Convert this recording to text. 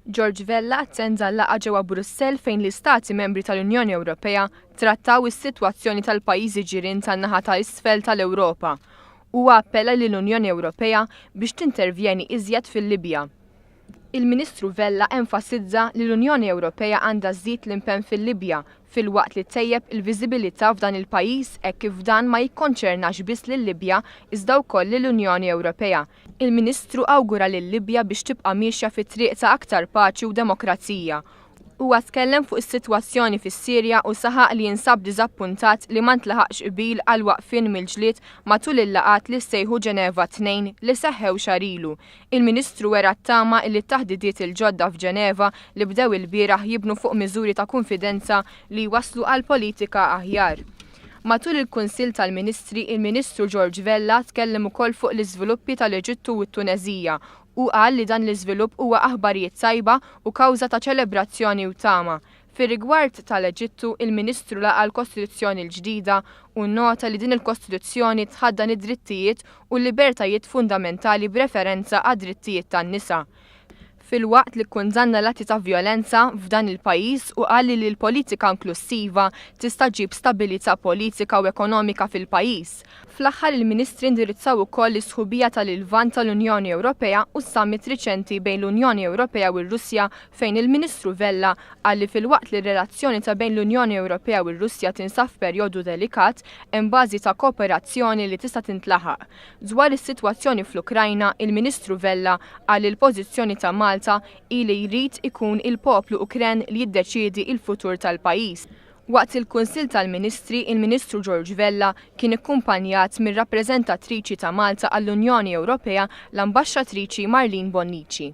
George Vella attenda l-laqgħa ġewwa Brussell fejn l-Istati Membri tal-Unjoni Ewropea trattaw is-sitwazzjoni tal-pajjiżi ġirien tan-naħa ta' isfel tal-Ewropa. Huwa appella lill-Unjoni Ewropea biex tintervjeni iżjed fil-Libja. Il-Ministru Vella enfasizza li l-Unjoni Ewropea għandha żżid l-impenn fil-Libja filwaqt li ttejjeb il-viżibilità f'dan il-pajjiż hekk kif dan ma jikkonċernax biss lil-Libja iżda wkoll lill-Unjoni Ewropea. Il-Ministru awgura lil-Libja biex tibqa' miexja fit-triq ta' aktar paċi u demokrazija. Huwa tkellem fuq is-sitwazzjoni fis-Sirja u saħaq li jinsab diżappuntat li ma ntlaħaqx qbil għal waqfien mill-ġlied matul il-laqgħat li ssejħu Ġeneva 2 li seħħew xahar ilu. Il-Ministru wera t-tama illi t-taħdidiet il-ġodda f'Ġeneva li bdew ilbieraħ jibnu fuq miżuri ta' kunfidenza li jwasslu għal politika aħjar. Matul il-Kunsill tal-Ministri, il-Ministru George Vella tkellem ukoll fuq l-iżviluppi tal-Eġittu u t-Tuneżija Hu qal li dan l-iżvilupp huwa aħbarijiet tajba u kawża ta' ċelebrazzjoni u tama. Fir-rigward ta' l-Eġittu, il-Ministru laqa' l-Kostituzzjoni l-ġdida u nnota li din il-Kostituzzjoni tħaddan id-drittijiet u l-libertajiet fundamentali b'referenza għad-drittijiet tan-nisa. Filwaqt li kkundanna l-atti ta' vjolenza f'dan il-pajjiż u qal li l-politika inklussiva tista' ġġib stabilità politika u ekonomika fil-pajjiż. Fl-aħħar il-Ministri indirizzaw ukoll is-sħubija tal-Lvant tal-Unjoni Ewropea u s-summit riċenti bejn l-Unjoni Ewropea u r-Russja fejn il-Ministru Vella qal li filwaqt li r-relazzjoni ta' bejn l-Unjoni Ewropea u r-Russja tinsab f'perjodu delikat hemm bażi ta' kooperazzjoni li tista' tintlaħaq. Dwar is-sitwazzjoni fl-Ukrajna, il-Ministru Vella qal li l-pożizzjoni ta' Malta hi li jrid ikun il-poplu Ukren li jiddeċiedi l-futur tal-pajjiż. Waqt il-Kunsill tal-Ministri, il-Ministru George Vella kien ikkumpanjat mir-rappreżentatriċi ta' Malta għall-Unjoni Ewropea, l-Ambaxxatriċi Marlene Bonnici.